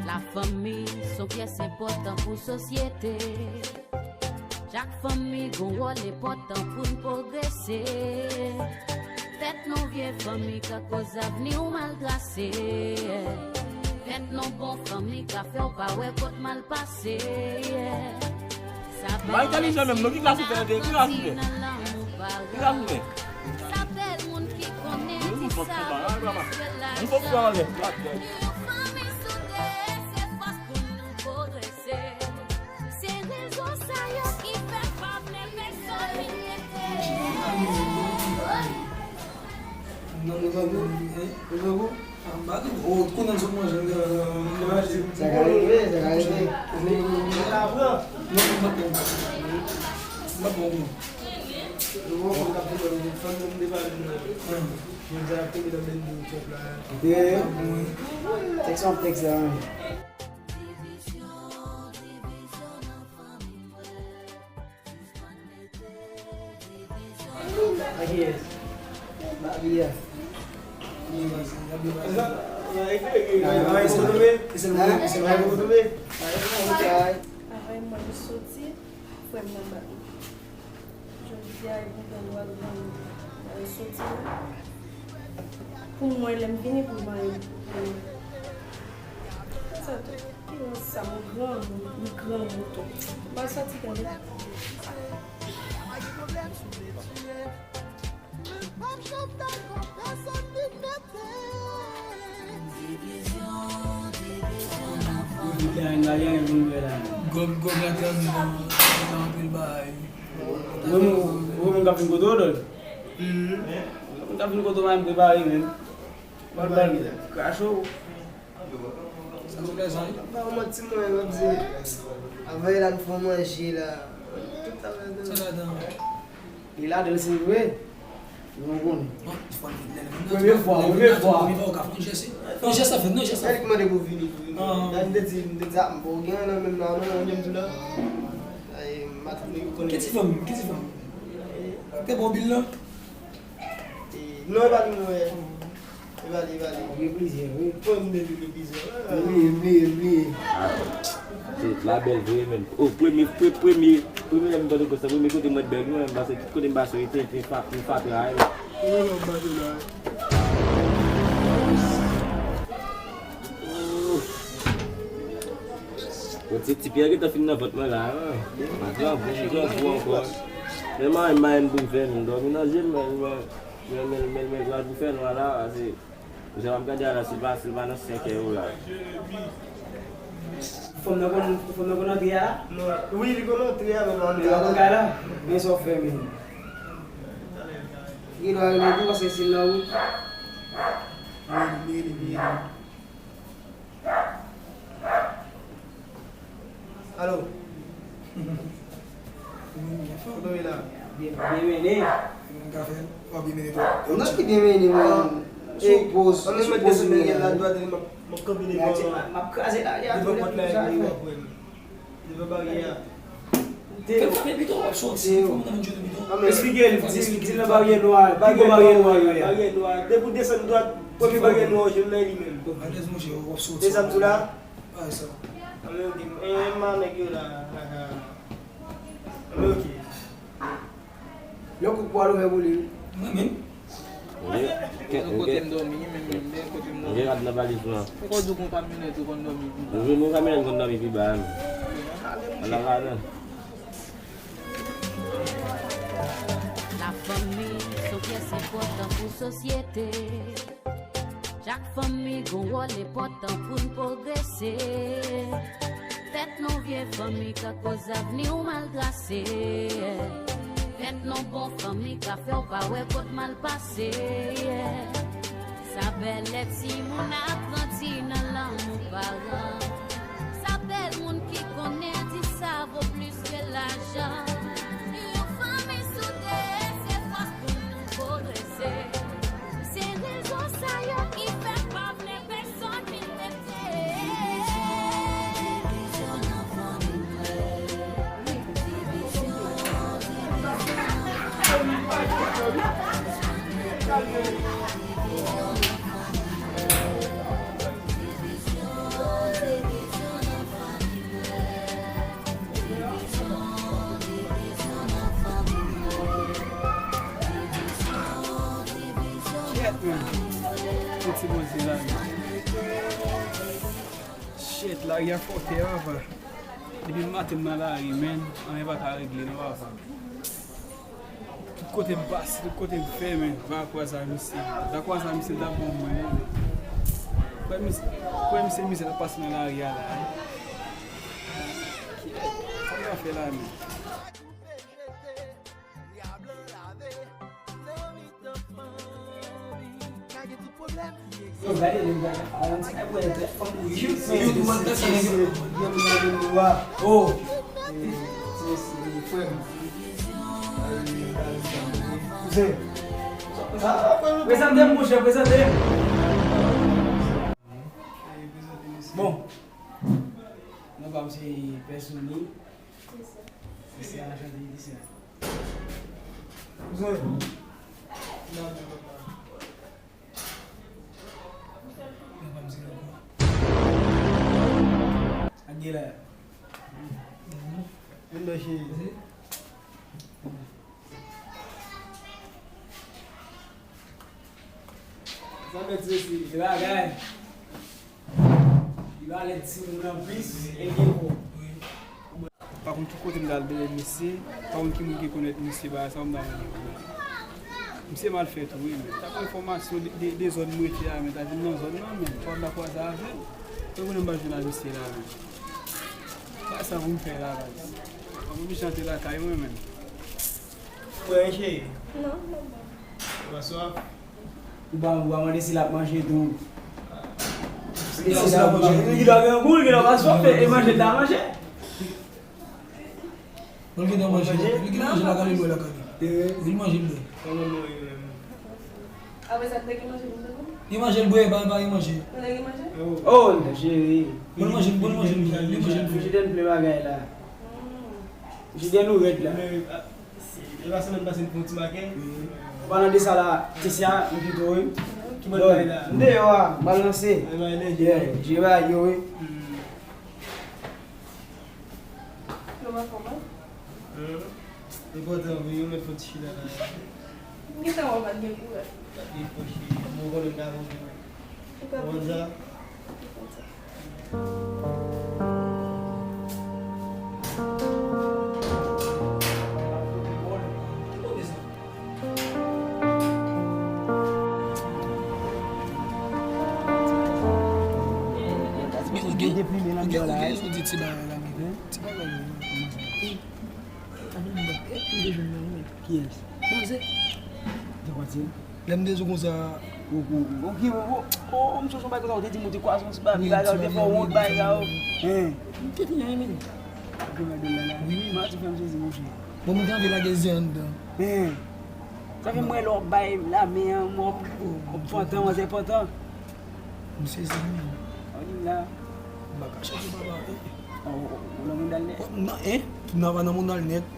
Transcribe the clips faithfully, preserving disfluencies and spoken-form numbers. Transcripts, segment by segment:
Lafanmi se yon pyès enpòtan pou sosyete. Chak fanmi gon wòl enpòtan pou n pwogrese. Fèt non vye fanmi ka koz avni w mal trase. Fèt non bon fanmi ka fè w pa wè kot mal pase. Sa bay entèlijan menm non, ki klas ou fè, ki klas ou fè? Ki klas ou fè? Sa bèl moun ki konnen di sa vo plis ke lajan. Yon fanmi soude se fòs pou nou pwogrese. Se rezon sa yo ki fè pa vle pèsonn vin mete. Non, nou pa bon, hein? Nou pa bon? Ah, m pa gen. Oh, kounye a m sot manje, m te, m te manje. Sa ka rive, sa ka rive. Men, men, men la pran. Non, m pa bon. M pa bon, non. Nou bon, fò m kapte lò, fò m te pale m nan. Ah. Jodi a, ap tonbe nan bending chòp la. Ok. Tèks ap tèks la, hein. Ak kiyès? Maria. Travay, mwen, m soti, frè m nan bak. Jodi a, e pou fè lwa granmoun. Mwen soti la. Pou mwen, lè m vini pou mwen, pou mwen. Sa tou. Ki wont sa, mwen granmoun, li granmoun tou. M al soti tande. Gòg, gòg la te andedan, andedan anpil bagay. Ou wè moun, ou wè moun k ap vin kote w, Dòl? Moun k ap vin kote w, pa menm prepare menm. Pral bay krache w. Sa se lèzanmi. Pa manti mwen, m ap di. Avè la, nou fè manje la. Tout sa ladan. Li ladan l, se vre. Nou konnen. Bon, fò l vin lè l vin. Premye fwa, premye fwa. Premye fwa, ou ka fè yon jès. Yon jès sa fèt, non, jès sa fèt. Sa li k mande pou vini, pou vini. Ah. La, m te di, m te di, ah, m pa gen anyen menm nan, non, non, menm di la. Ay, m a tout nèg konnen. Ki ti fanm, ki ti fanm? Te bon bil la? Eh, non, e pa li mwen wè. E pa li, e pa li. Gen plizyè, wi. Fanm de pi gen plizyè. M bliye, m bliye, m bliye. Ah, se la bèl vre, menm. Oh, premye, pre-, premye, premye lè m tande konsa, premye kote m wè bèl, mwen, paske tout kote m pase, te, te fa-, te fatra, eh. Mwen, mwen, m pase la. Oh. Bon, ti, ti Pyè gentan fin nan vant mwen la, hein. Gran gou, gran gou ankò. Men mwen, mwen, m pou m fè, m dòmi nan je m, men, men, men, men, men, pral pou fè nwa la, se, jan m ap gade a la, si l pa, si l pa nan senk è yo la. Fanm nan konn, fanm nan konn antre a la? Non, wi, li konn antre a, men l pa antre a la. Men sa w fè, men. Gen dwa rive tou, paske si l nan wout. Wi, wi, wi, wi. Alo. Kote w ye la? Byen, byen mennen. Mwen ka fè, w ap byen mennen tou. Non, ki byen mennen, mwen. Ah, sou poz, ann sou met poz desann dèyè la, dwat, m ap, m ap kanpe devan. M ap kraze la, devan pòt la, epi w ap wè m. Devan baryè a. Fè, fè pito w ap soti, fò m nan vin jwenn ou pito. Esplike l, di, di l nan baryè nwa, pi gwo baryè nwa yo ye a. Baryè nwa, depi w desann dwat, premye baryè nwa w jwenn nan, e li menm. Alèz monchè, w ap soti. Se sa m di w la? Anben, ok. E, e, ma nèg yo la, la, la. Anben, ok. Lè w kout pwa l, ou fè boule, wi. Mwen menm? Gen kote m dòmi, menm, menm, gen kote m dòmi. Gen rad nan valiz mwen. Ou konn di w gon pa milèt, ou konn dòmi pi ba. Ou vin gon pa milèt, ou konn dòmi pi ba, wi. Ala ladan. Lafanmi se yon pyès enpòtan pou sosyete. Chak fanmi gon wòl enpòtan pou n pwogrese. Fèt non vye fanmi ka koz avni w mal trase. Fèt non bon fanmi ka fè w pa wè kot mal pase. Sa bèl lè timoun ap grandi nan lanmou paran. Sa bèl moun ki konnen di sa vo plis ke lajan. Yon fanmi soude se fòs pou nou pwogrese. Se rezon sa yo ki fè pa vle pèsonn vin mete divizyon nan fanmi mwen. Divizyon, divizyon, divizyon. Poze la. Shit, lari a fòkè, papa. Depi maten m nan lari, menn, anyen pa ka regle non, papa. Tout kote m pase, tout kote m fè, menn, m pa kwè sa misye. M ta kwè sa misye, m ta bon mwen, menn. Kwè misye, kwè misye, misye ta pase nan lari a la, hein. Kiyès? Sa m ta fè la, menn? Prezante m, monchè, prezante m. Bon. Non pa m se Pè Sony. Se sa, anchante, se sa. Angela. Vin nan cheri. Sa mèt se si. Se bagay. Li pa lè timoun an plis, e gen gwo. Pa konn ki kote m t al dèyè misye, pa konn ki moun ki konèt misye, bagay sa m ta renmen konnen. Misye mal fèt wi, men. Ta konn enfòmasyon de, de, de zòn m rete a, men ta vin nan zòn nan, men. Fò m ta kwaze avè l. Mwen konnen m pa jwenn a misye la, men. Bagay sa pou m fè la, baz. Mwen pou m chante lakay mwen, men. Ou wè cheri? Non, non, non. Ou pa swaf? Ou pa, ou pa mande si l ap manje tou. Li gen grangou, li gen pa swaf, e manje l ta manje. Bon, li gentan manje, li gentan manje lakay li, bwè lakay li. Wi, li manje, li bwè. Apre sa, li te gen manje pou l te bwè? Li manje, li bwè, pa, pa, li manje. Ou te gen manje? Oh, cheri. Bon, li manje, bon, li manje, li bwè, li manje, li bwè. Jide n ple bagay la. Jide nou rèd la. E pa semèn pase n fè yon ti makè. An palan de sa la, Tessia, m pito wi. Ki bò l bay la? M deyò a, m pral lanse. Yeah, je bay yo wi. Yo pa fò mal. Enpòtan wi, yo mèt fè yon ti chita la. M gentan wè w pa t gen kouraj. Pa t gen fò chita. Mwen konnen m ta kontan. Ou pa kontan. Kiyès? Lè m te sou konsa. Ou, ou, ou, ki, ou, ou, m sonje yon bagay konsa, ou te di m ou te kwaze yon ti bagay, bagay, ou te fè wont bagay la, ou. Hen. M te fin renmen li. Wi, wi. Mati fè m sezi, monchè. Bon, m te anvi lage zen anndan. Hen. Sa fè m wè lè w bay lamen an, m wè w pantan, w pantan. M sezi, wi. Ou di m la. M pa ka chèche papa, eh. Ou, ou, ou nan monn al nèt. Nan, eh? M nan pa nan monn al nèt.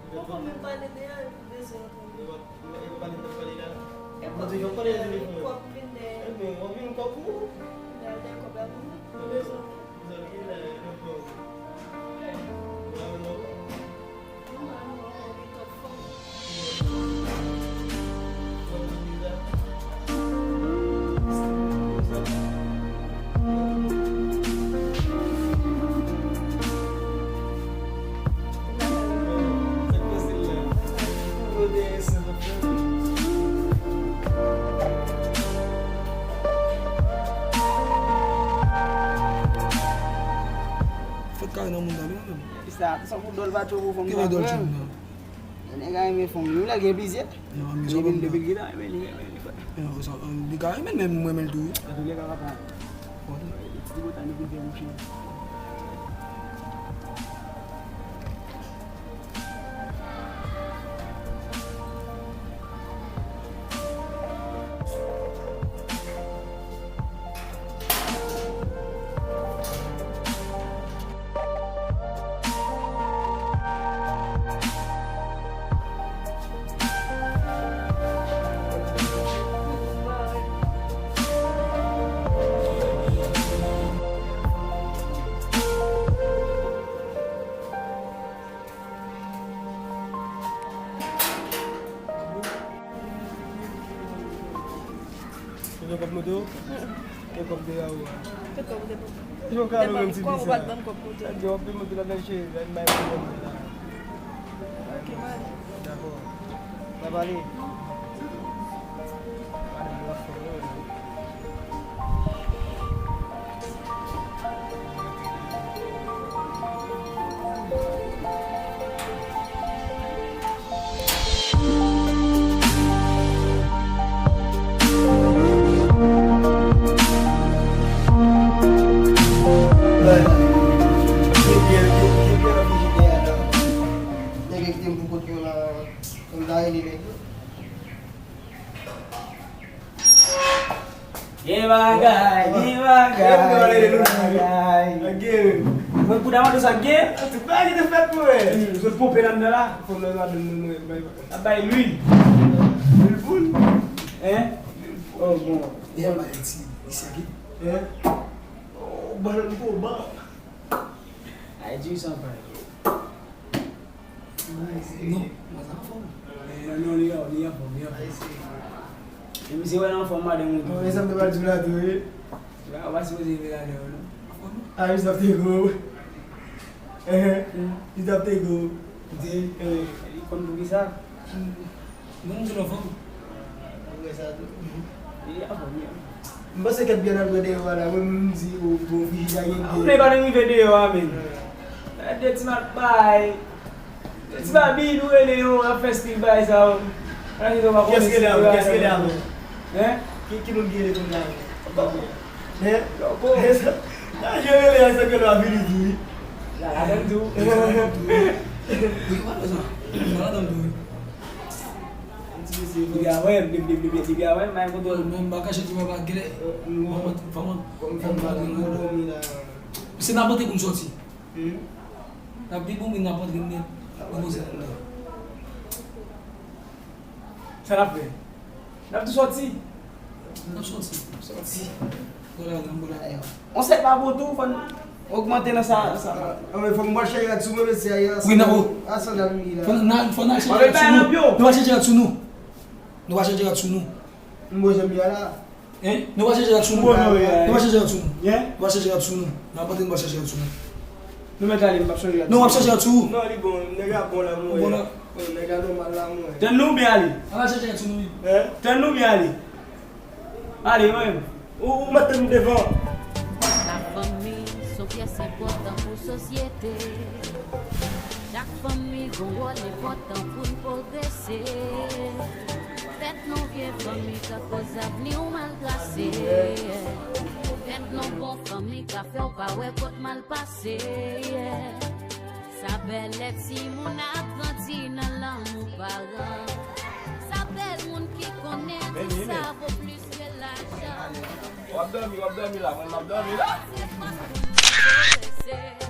Poko menm pale de a, yo bezwen antann. E pa kòb vin dèyè. Vin dèyè kòb la pou mwen. Yo bezwen antann. Fèt kare nan moun nan, li menm. Sa, sa pou dòl pa twò pwofon. Ki dòl tchoum nan? Nèg la renmen fanm li wi, la gen plizyè. Li vin depi l gentan renmen li, renmen li. Li ka renmen l, men mwen renmen l tou wi. Antoulèka, papa. Ti botan nou vin fè mouche. Yo kòb moto? Yo kòb de a ou a? Tout kòb ou te pran. Yo ka lou menm ti pisa. Kòb ou pa t ban m kòb moto. Yo ap monte la nan cheri, la bay pwoblèm la. Ok, mwen. Dakò. N a pale. Madanm la fò, wi. Nèg ki te m pou kote yo la, m ta rele nèg yo. Gen bagay, gen bagay, gen bagay. Mwen pou ta mande sa gen. Tout bagay ki te fèt mwen. Zot ponpe nan la. Fò mwen madanm mwen mwen bay bagay. Ap bay lwil. Lwil poul. Hein? Oh bon. Gen bagay ti isi ki. Hein? Oh, ban m pou ban. Ay di san bagay. Non, mwen anfòm. Non, non, li an, li anfòm, li anfòm. E misye wè l anfòm madanm ou tou. Mwen sa m te pral di w la tou, wi. Ou pa sipoze rive ladan yo, non. A, misye ap te gwo. Misye ap te gwo. Li konn poukisa. Non, m di l anfòm. Ou wè sa tou? Li anfòm, li anfòm. M panse kèt byen al pran deyò a la, mwen menm m di, o, bon, frijidè a gen byen. Ou pa rive deyò a, menm. Gade ti mak bay. Ti babi nou rele yo, ap fè stil bay sa yo. Kiyès rele avè w? Kiyès rele avè w? Hein? Ki, ki moun ki rele konn la? Hein? Lòko. Nan je rele a, se ke l ap vini di. La, la, menm tou. Wi, pa bezwen. Sa la dan tou. Depi avè, depi, depi, depi avè, m pa gen kontwòl. Mwen, m pa kache di mwen pa gen lè. Fò mwen, fò mwen, fò mwen pa gen lè. Se n ap monte pou n sòti. N ap pi bon, men n ap antre nèt. N ap antre nèt. Sa n ap fè? N ap tou sòti. N ap sòti. Sòti. Bon la, bon la. On sèl pa bon tou, fò n ogmante nan sa, sa. Anben, fò m pral chanje rad sou mwen, mesye, a, wi, nan, a sandal m ye la. Fò n, fò n al chanje rad sou nou. Nou va chanje rad sou nou. Nou va chanje rad sou nou. M wè jan m ye la. Hein? Nou va chanje rad sou nou. Nou va chanje rad sou nou. Nou va chanje rad sou nou. N ap antre, nou va chanje rad sou nou. Nou mèt ale, m p ap chanje rad. Non, w ap chanje rad sou ou. Non, li bon, nèg la bon la, mwen. Bon la. Nèg la nòmal la, mwen. Tann nou oubyen ale? An al chanje rad sou nou, wi. Hein? Tann nou oubyen ale? Ale, mwen menm. Ou, ou mete m devan. Lafanmi se yon pyès enpòtan pou sosyete. Chak fanmi gon wòl enpòtan pou n pwogrese. Fèt nan vye fanmi ka koz avni w mal trase. Fèt nan bon fanmi ka fè w pa wè kot mal pase. Sa bèl lè timoun ap grandi nan lanmou paran. Sa bèl moun ki konnen di sa vo plis ke lajan. W ap dòmi, w ap dòmi la, mwen m ap dòmi la. Se pa moun ki pwogrese.